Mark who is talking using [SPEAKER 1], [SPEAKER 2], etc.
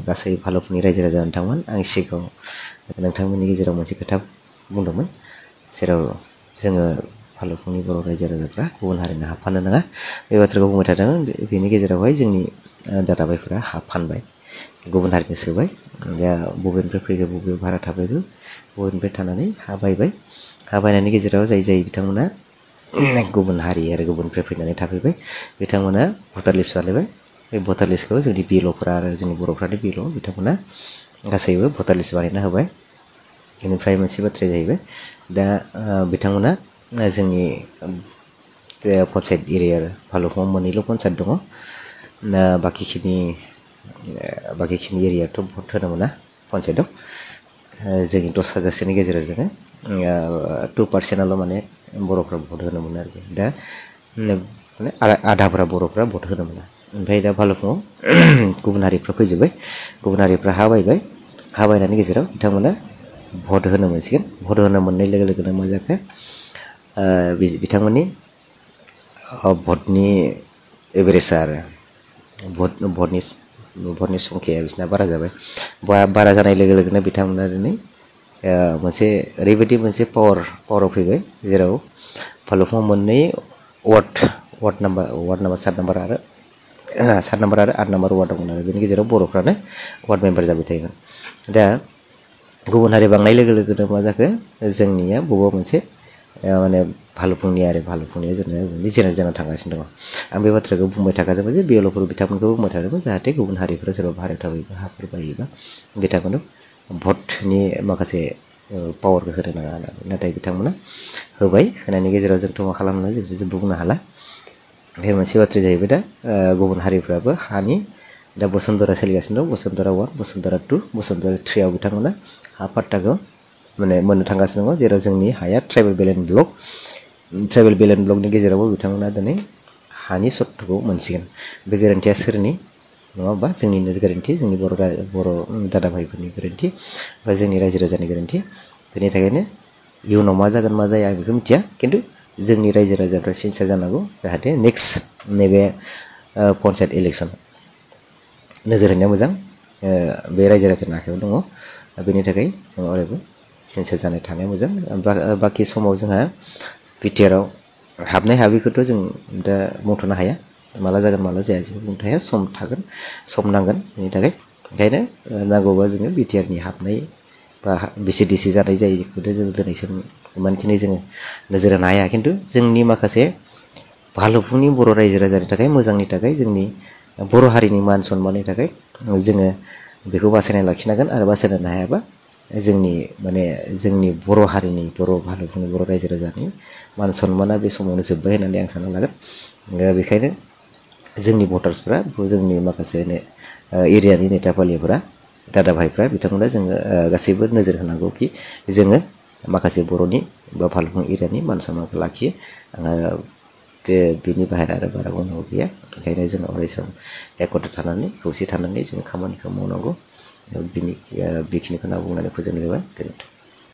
[SPEAKER 1] गासै भालुकनि रायजो राजा नोंथांमोन आं सिगाङाव नोंथांमोननि गेजेराव मोनसे खोथा बुंदोंमोन जेराव जोङो भालुकनि बर' रायजो राजाफ्रा गुबुन हारिनो हाबफानो नाङा बे बाथ्राखौ बुंबाय थादों बेनि गेजेरावहाय जोंनि दादाबाइफोरा हाबफानबाय गुबुन हारिनो सोबाय दा बबेनिफ्राय फैखो बबेयाव भारा थाफैखो बबेनिफ्राय थानानै हा बायबाय हा बायनायनि गेजेराव जाय बिथांमोना गुबुन हारि आरो गुबुननिफ्राय फैनानै थाफैबाय बिथांमोना भटार लिस्ट बानायबाय बे भटार लिस्टखौ जोंनि बिएलअफोरा आरो जोंनि बर'फ्रानि बिएलअ बिथांमोना गासैबो भटार लिस्ट बानायना होबाय बेनिफ्राय मोनसे बाथ्राया जाहैबाय दा बिथांमोना जोंनि पन्सायत एरिया भालुकआव मोननैल' पन्सायत दङ बाखिखिनि एरियाथ' भट होनो मोना पन्सायतआव जोंनि 10,000सोनि गेजेराव जोङो 2%आल' माने बर'फ्रा भट होनो मोनो आरोखि दा माने आधाफोरा बर'फ्रा भट होनो मोना ओमफ्राय दा भालुकआव गुबुन हारिफ्रा फैजोब्बाय गुबुन हारिफ्रा हा बायबाय हा बायनायनि गेजेराव बिथांमोना भट होनो मोनसिगोन भट होनो मोननाय लोगो लोगोनो मा जाखो बिथांमोननि भटनि एभारेजआ आरो भटनि संख्याया बिसिना बारा जाबाय बारा जानाय लोगो लोगोनो बिथांमोना दिनै मोनसे ओरैबायदि मोनसे पावाराव फैबाय जेराव भालुकआव मोननै वार्ड नाम्बार 7 नाम्बार आरो 8 नाम्बार वार्ड दंमोन आरो बेनि गेजेराव बर'फ्रानो वार्ड मेम्बार जाबाय थायोमोन दा गुबुन हारि बांनाय लोगो लोगोनो मा जाखो जोंनिया बबेबा मोनसे माने भालुकनिया जोंना जेनेरेल जाना थांगासिनो दङ आं बे बाथ्राखौ बुंबाय थाखाजोबो जे बिएलअफोर बिथांमोनखौ बुंबाय थादोंमोन जाहाथे गुबुन हारिफोरा सोरबा भारायाव थाबैबा हाफोर बायोबा बिथांमोननो भटनि माखासे पावारखौ होनो नाङा होननानै नाथाय बिथांमोना होबाय होनायनि गेजेराव जोंथ' मा खालामनो जों बुंनो हाला बे मोनसे बाथ्राया जाहैबाय दा गुबुन हारिफ्राबो हानि दा बसुन्धरा सोलिगासिनो दं बसुन्धरा 1 बसुन्धरा 2 बसुन्धरा 3 आव बिथांमोना हा पाट्टाखौ माने मोननो थांगासिनो दङ जेराव जोंनि हाया ट्राइबेल बेलेन ब्लकनि गेजेरावबो बिथांमोना दिनै हानि सत्त'खौ मोनसिगोन बे गोरोन्थिया सोरनि नङा होमबा जोंनिनो गोरोन्थि जोंनि बर' दादा भाइफोरनि गोरोन्थि बा जोंनि रायजो राजानि गोरोन्थि बेनि थाखायनो इयुनाव मा जागोन मा जाया आं बेखौ मिथिया खिन्थु जोंनि रायजो राजाफ्रा सिनसियार जानांगौ जाहाथे नेक्स्ट नैबे पन्सायत इलेक्सन नोजोर होनाया मोजां बे रायजो राजानि आखायाव दङ बेनि थाखाय जों अरायबो सिनसियार जानाय थानाया मोजां बाखि समाव जोंहा बिटिआरआव हाबनाय हाबैखौथ' जों दा बुंथ'नो हाया माला जागोन माला जाया जों बुंनो हाया सम थागोन सम नांगोन बेनि थाखाय ओंखायनो नांगौबा जोङो बिटिआरनि हाबनाय बा बिसिडिसि जानाय जायैखौथ' जों दिनैसिम इमानखिनि जोङो नोजोर होनो हाया खिन्थु जोंनि माखासे भालुकनि बर' रायजो राजानि थाखाय मोजांनि थाखाय जोंनि बर' हारिनि मान सन्माननि थाखाय जोङो बेखौ बासायना लाखिनांगोन आरो बासायनो हायाबा जोंनि बर' हारिनि भालुकनि बर' रायजो राजानि मान सन्माना बे समावनो जोब्बाय होननानै आं सानना लागोन बेखायनो जोंनि भटार्सफ्रा जोंनि माखासे एरियानि नेताफालिफोरा दादा भाइफ्रा बिथांमोना जोङो गासैबो नोजोर होनांगौ कि जोङो माखासे बर'नि बा भालुकनि एरियानि मान सन्मानखौ लाखियो बेनि बाहेरा आरो बारा बुंनांगौ गैया ओंखायनो जोङो अरायसम एकत्र थानानै खौसे थानानै जों खामानिखौ मावनांगौ बेखिनिखौनो बुंनानै फोजोबनाय जाबाय गोजोन्थों।